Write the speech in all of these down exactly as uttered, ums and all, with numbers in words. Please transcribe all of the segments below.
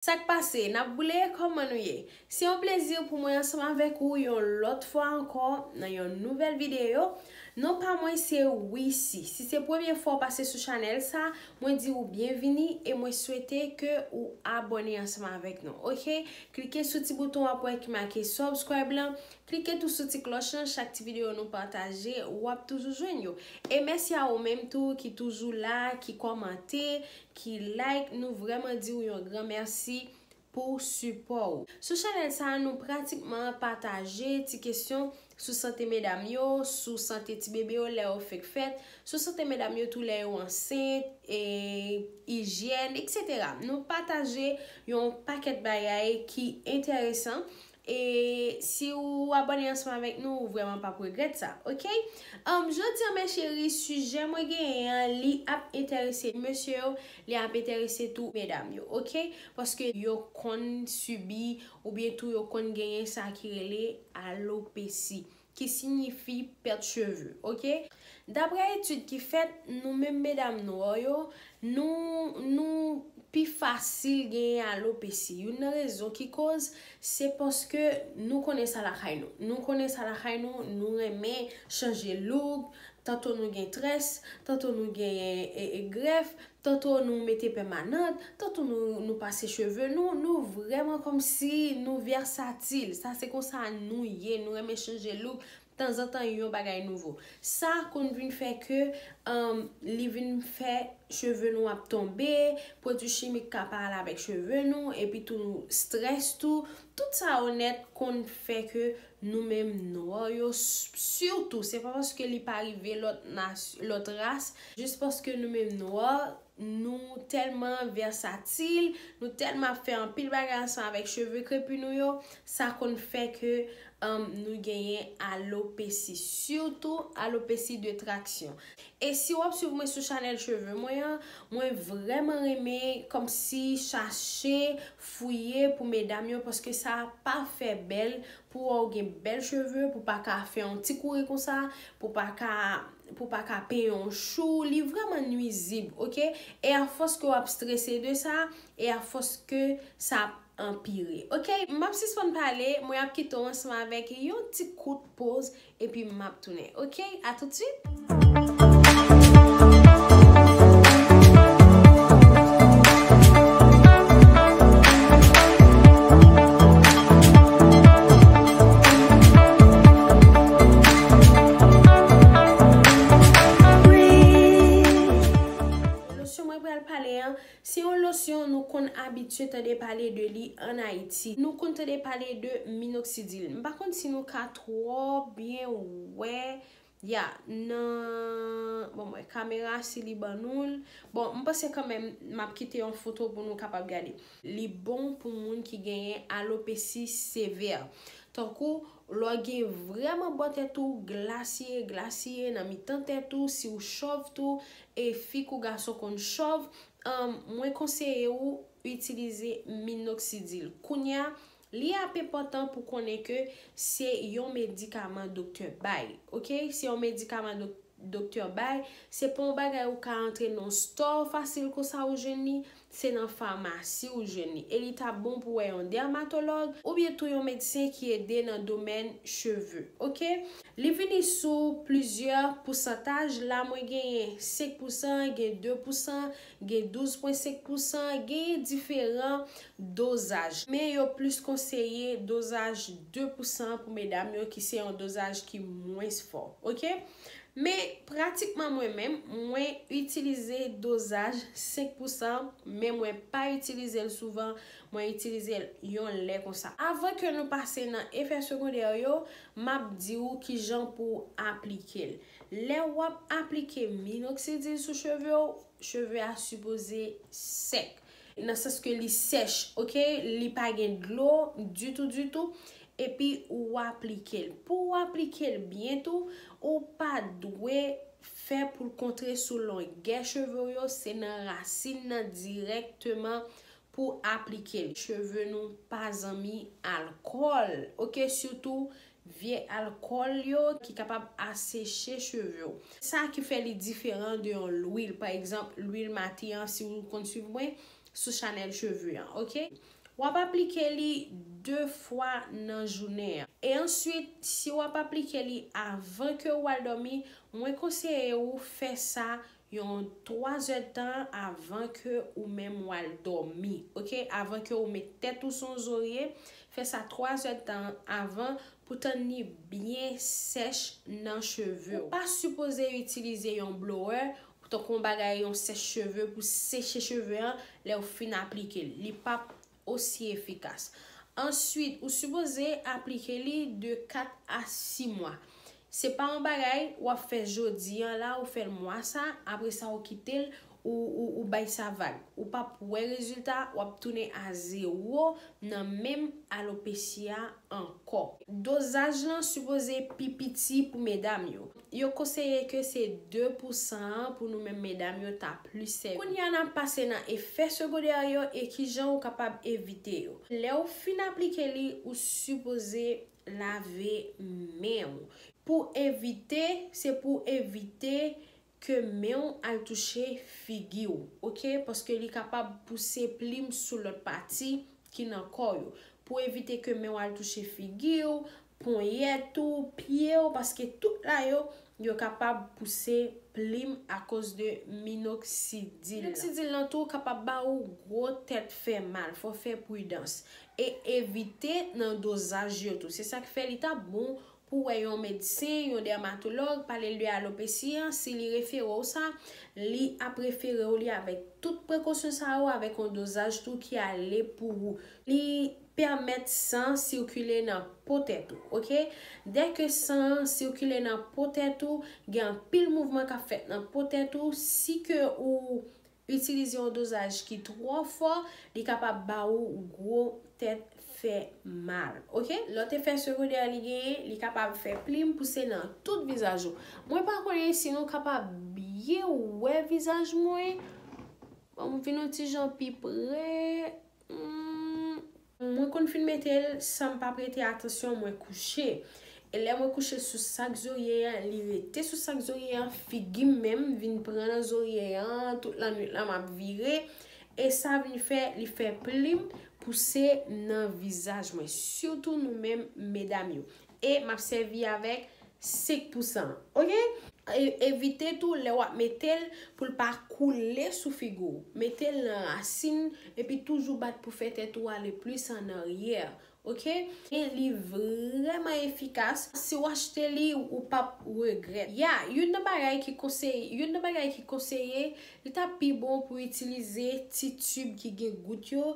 Sa k pase? N ap boule, kòman nou ye? Se yon plezi pou mwen ansanm avèk ou yon lòt fwa ankò nan yon nouvèl videyo. Non pa mwen se Wisi. Si se premye fwa w pase sou chanèl sa, mwen di ou byenvini e mwen swete ke ou abòne ansanm avèk nou, oke? Klike sou ti bouton w ap wè ki make subscribe lan. Klike tou sou ti klòch lan, chak ti videyo nou pataje, w ap toujou jwenn yo. E mèsi a ou menm tou ki toujou la, ki kòmante, ki like, nou vrèman di w yon gran mèsi pou sipò w. Sou chanèl sa a, nou pratikman pataje ti kesyon sou sante medam yo, sou sante ti bebe yo lè yo fenk fèt, sou sante medam yo tou lè yo ansent, e, ijyèn, etsetera. Nou pataje yon pakèt bagay ki enteresan. E si w abòne ansanm avèk nou, ou vrèman p ap regrèt sa, oke? Um, jodi a, mes chéries, sijè mwen genyen an, li ap enterese mesye yo, li ap enterese tou medam yo, oke? Paske yo konn sibi oubyen tou yo konn genyen sa ki rele alopesi, ki siyifi pèt cheve, oke? Daprè etid ki fèt, nou menm medam nwa yo, nou, nou pi fasil genyen alopesi. Youn nan rezon ki koz, se paske nou konnen sa lakay nou. Nou konnen sa lakay nou, nou renmen chanje look, tanto nou gen très, tanto nou gen, e, e, grèf, tanto nou mete pèmanant, tanto nou, nou pase cheve nou, nou vrèman kòmsi nou vèsatil. Sa se konsa nou ye, nou renmen chanje look, tanzantan yon bagay nouvo. Sa konn vin fè ke, um, li vin fè cheve nou ap tonbe, pwodui chimik ka pale avèk cheve nou, epi tou nou strès tou. Tout sa yo nèt konn fè ke nou menm nwa yo, s-, sitou, se pa paske li pa rive lòt nas-, lòt ras, jis paske nou menm nwa, nou tèlman vèsatil, nou tèlman ap fè anpil bagay ansanm avèk cheve krepi nou yo, sa konn fè ke, um, nou genyen alopesi, sitou alopesi de traksyon. E si w ap swiv mwen sou chanèl cheve mwen an, mwen vrèman renmen kòmsi chache, fouye pou medam yo, paske sa pa fè bèl pou w gen bèl cheve, pou pa ka fè yon ti kouri konsa, pou pa ka, pou pa ka penyen yon chou, li vrèman nwizib, oke? E afòs ke w ap strese de sa, e afòs ke sa ap anpire, oke? M ap sispann pale, mwen ap kite w ansanm avèk yon ti kout poz, epi m ap tounen, oke? A toutswit! Losyon mwen pral pale an, se yon losyon nou konn abitye tande pale de li ann Ayiti. Nou konn tande pale de minoksidil. M pa konn si nou ka twò byen wè, ya, nan, bon, mwen, kamera, si li ban nou l. Bon, m panse kanmenm, m ap kite yon foto pou nou kapab gade. Li bon pou moun ki genyen alopesi sevè. Tankou, lè w gen vrèman bò tèt ou glasye, glasye nan mitan tèt ou, si w chòv tou, e fi kou gason konn chòv, um, mwen konseye ou itilize minoksidil. Kounye a, li ap enpòtan pou konnen ke se yon medikaman doktè bay, oke? Se yon medikaman dok-, doktè bay, se pa yon bagay ou ka antre nan yon store fasil konsa ou jwenn li, se nan famasi ou jwenn li. E li t ap bon pou wè yon dèmatològ oubyen tou yon medsen ki ede nan domèn cheve, oke? Li vini sou plizyè pousantaj. La, mwen genyen senk pousan, gen de pousan, gen douz pwen senk pousan, genyen diferan dozaj. Men yo plis konseye dozaj de pousan pou medam yo, ki se yon dozaj ki mwens fò, oke? Men pratikman mwen menm, mwen itilize dozaj senk pousan, men mwen pa itilize l souvan, mwen itilize l yon lè konsa. Avan ke nou pase nan efè segondè yo, m ap di w kijan pou w aplike l. Lè w ap aplike minoksidil sou cheve w, cheve a sipoze sèk. Nan sans ke li sèch, oke? Li pa gen dlo ditou, ditou. Epi ou aplike l. Pou w aplike l byen tou, ou pa dwe fè pou l kontre sou longè cheve w yo, se nan rasin nan dirèkteman pou aplike l. Cheve nou pa zanmi alkòl, oke? Sitou vye alkòl yo ki kapab aseche cheve w. Sa ki fè li diferan de yon lwil. Pa egzanp, lwil maten an, si w konn swiv mwen, sou chanèl cheve an, oke? W ap aplike li de fwa nan jounen an. E answit, si w ap aplike li avan ke w al dòmi, mwen konseye w fè sa yon twa zèdtan avan ke ou menm w al dòmi, oke? Avan ke ou met tèt ou sou yon zorye, fè sa twa zèdtan avan pou tann li byen sèch nan cheve w. Ou pa sipoze itilize yon blower, tankou yon bagay, yon sèch cheve pou seche cheve an lè w fin aplike l. Li p ap osi efikas. Answit, ou sipoze aplike li de kat a sis mwa. Se pa yon bagay w ap fè jodi an la, ou fè l mwa sa, apre sa ou kite l, ou, ou, ou bay sa vag. Ou p ap wè rezilta, w ap tounen a zewo nan menm alopesi a ankò. Dozaj lan sipoze pi piti pou medam yo. Yo konseye ke se de pou san an pou nou menm medam yo ta plis sèvi. Kounye a n ap pase nan efè segondè yo e kijan ou kapab evite yo. Lè w fin aplike li, ou sipoze lave men w. Pou evite, se pou evite ke men w al touche figi w, oke? Paske li kapab pouse plim sou lòt pati ki nan kò yo. Pou evite ke men w al touche figi w, ponyèt ou, pye w, paske tout la yo, yo kapab pouse plim akoz de minoksidil. Minoksidil lan tou kapab ba ou gwo tèt fè mal, fò fè pridans. E evite nan dozaj yo tou. Se sa k fè li t ap bon pou wè yon medsen, yon dèmatològ, pale l de alopesi an, si li refere w sa, li ap refere w li avèk tout prekosyon sa yo, avèk yon dozaj tou ki ale pou ou. Li pèmèt san sikile nan po tèt ou, oke? Dèke san an sikile nan po tèt ou, gen anpil mouvman k ap fèt nan po tèt ou, si ke ou itilize yon dozaj ki twò fò, li kapab ba ou gwo tèt fè mal, oke? Lòt efè segondè li genyen, li kapab fè plim pouse nan tout vizaj ou. Mwen pa konnen si nou kapab byen wè vizaj mwen. Bon, m vin yon ti jan pi pre. Hmm, mwen konn fin mete l san m pa prete atansyon, mwen kouche. E lè mwen kouche sou sak zorye an, li rete sou sak zorye an, figi m menm vin pran nan zorye an, tout lannwit lan m ap vire. E sa vin fè, li fè plim pouse nan vizaj mwen, sitou nou menm medam yo. E m ap sèvi avèk senk pou san, oke? E, evite tou lè w ap mete l pou l pa koule sou figi w. Mete l nan rasin, epi toujou bat pou fè tèt ou ale plis an aryè, oke? E li vrèman efikas. Si w achte li, ou p ap regrèt. Ya, youn nan bagay ki konseye, youn nan bagay ki konseye, li t ap pi bon pou itilize ti tib ki gen gout yo,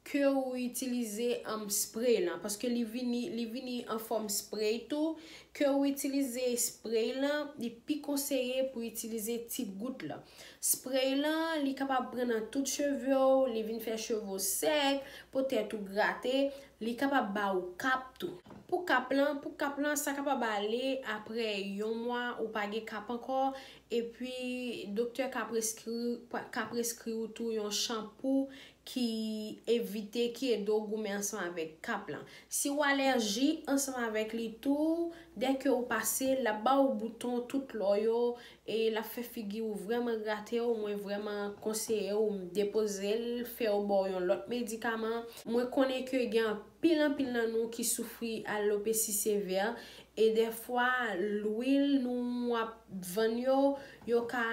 ke ou itilize, um, spray lan, paske li vini, li vini an fòm spray tou. Ke ou itilize spray lan, li pi konseye pou itilize ti gout lan. Spray lan, li kapab pran nan tout cheve w, li vin fè cheve w sèk, po tèt ou grate, li kapab ba ou kap tou. Pou kap lan, pou kap lan, sa kapab ale apre yon mwa ou pa gen kap ankò, epi doktè ka preskri, ka preskri w tou yon chanpou ki evite, ki ede w goumen ansanm avèk kap lan. Si w alèji ansanm avèk li tou, dèke ou pase, l ap ba ou bouton tout lò yo, e l ap fè figi w vrèman grate w. Mwen vrèman konseye w depoze l, fè yo ba w yon lòt medikaman. Mwen konnen ke gen anpil, anpil nan nou ki soufri alopesi sevè, e dèfwa, lwil nou ap vann yo, yo ka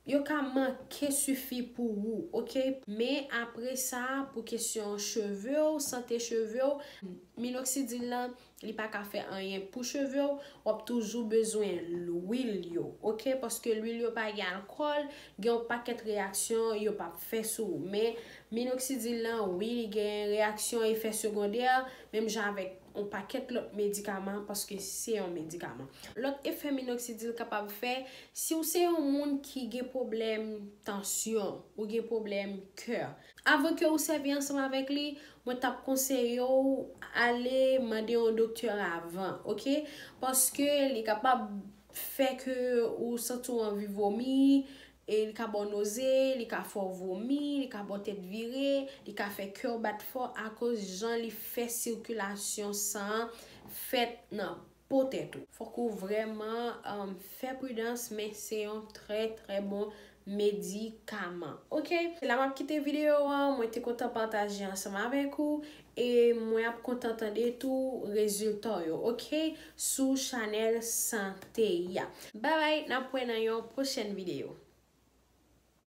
yo ka manke sifi pou ou, oke? Men apre sa, pou kesyon cheve w, sante cheve w, minoksidil lan, li pa ka fè anyen pou cheve w, w ap toujou bezwen lwil yo, oke? Paske lwil yo pa gen alkòl, gen yon pakèt reyaksyon yo p ap fè sou ou. Men minoksidil lan, wi, li gen reyaksyon, efè segondè, menm jan avèk yon pakèt lòt medikaman, paske se yon medikaman. Lòt efè minoksidil kapab fè, si w se yon moun ki gen pwoblèm tansyon, ou gen pwoblèm kè, avan ke ou sèvi ansanm avèk li, mwen t ap konseye w ale mande yon doktè avan, oke? Paske li kapab fè ke ou santi w anvi vomi, e li ka ba w noze, li ka fè w vomi, li ka ba w tèt vire, li ka fè kè w bat fò akoz jan li fè sikilasyon san an fèt nan po tèt ou. Fòk ou vrèman, um, fè pridans, men se yon trè, trè bon medikaman. Oke? La m ap kite videyo an, mwen te kontan pataje ansanm avèk ou e mwen ap kontan tande tou rezilta yo, oke? Sou chanèl sante a. Babay, n ap wè nan yon pwochèn videyo.